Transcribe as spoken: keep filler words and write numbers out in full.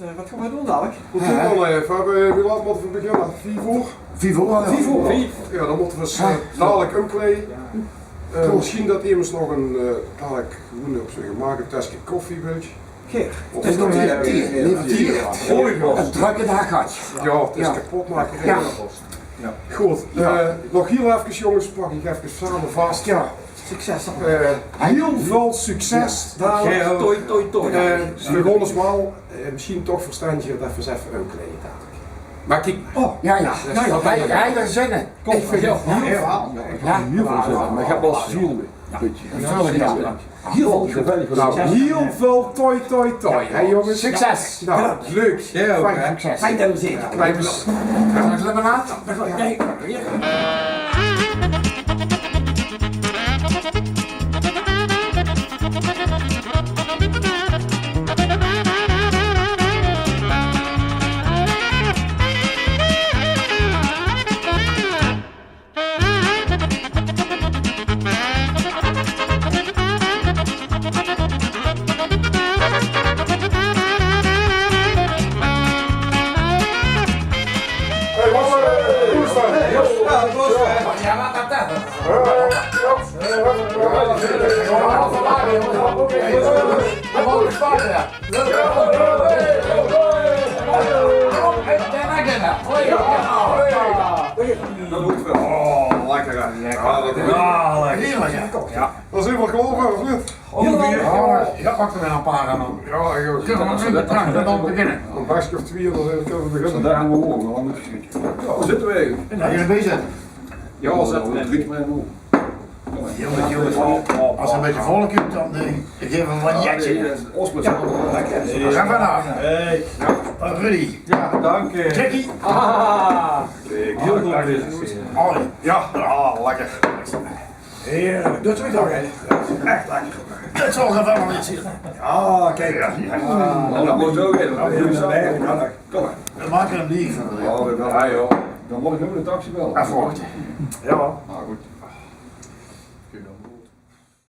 Eh, wat gaon v'r doon dalik? V'r doon dan, eh, v'r höbbe, wie laat mótte v'r beginne? Vief oor? Vief oor, jao. Vief oor. Jao, dan mótte v'r ós, eh, dalik ómkleie. Eh, mesjien det emes nog ein, eh, dalik gewoen op zien gemaak ein teske koffie wiltj. Geer. Of ein, eh, thee, thee. Ein drökke daag gehad. Jao, 't is kapot make. Good. Eh, nog hiel efkes, jónges, pak ich efkes same vas. Jao. Succes dan. Eh, hiel väöl succes dalik. Toi, toi, toi. Eh, v'r gaon ós waal, eh, mesjien toch verstendiger det v'r ós effe ómkleie dalik. Mer kiek. Oh, jao, jao. Jao, jao. Hei, hei, dao zin in. Kóm, ich vinj 't hiel väöl. Jao, hiel väöl zin in. Mer ich höb waal zoe'n bietje. Hiel väöl, hiel väöl toi, toi, toi. Hè, jónges? Succes. Nou, leuk. Jao, oké. Fijn det v'r zeen. Fijn. Straks lemonade. Det mót waal. Oh, lekker, hè? Jao, lekker. Hierlik, hè? Jao. Dao zeen v'r klaor veur, of neet? Jao, jao, pak d'r mer ein paar aan dan. Jao, jao. Kónne v'r mit de drank dan beginne? Ein bakske of twieë, dan kónne v'r beginne. Dao höbbe v'r ouch nog. Jao, dao zitte v'r. Jao, zèt 'm in. Jao, jónges, jónges, es 't ein bietje vol kump, dan, eh, gaeve v'r 'm ein jetje. Jao, lekker. Gaon v'r dao. Hey. Rudy. Jao, dank, eh. Jackie. Ah. Hiel good bezig. Ollie. Jao, ah, lekker. Heerlik. Det is toch, hè? Ech lekker. Det zal gevaarlik zeen. Jao, kiek. Jao. Oh, det mót ouch weer. Kóm mer. V'r make 'm lief. Jao, jao. Dan mót ich nog ein taxi belle. Effe wachte. Jao. Ah, good.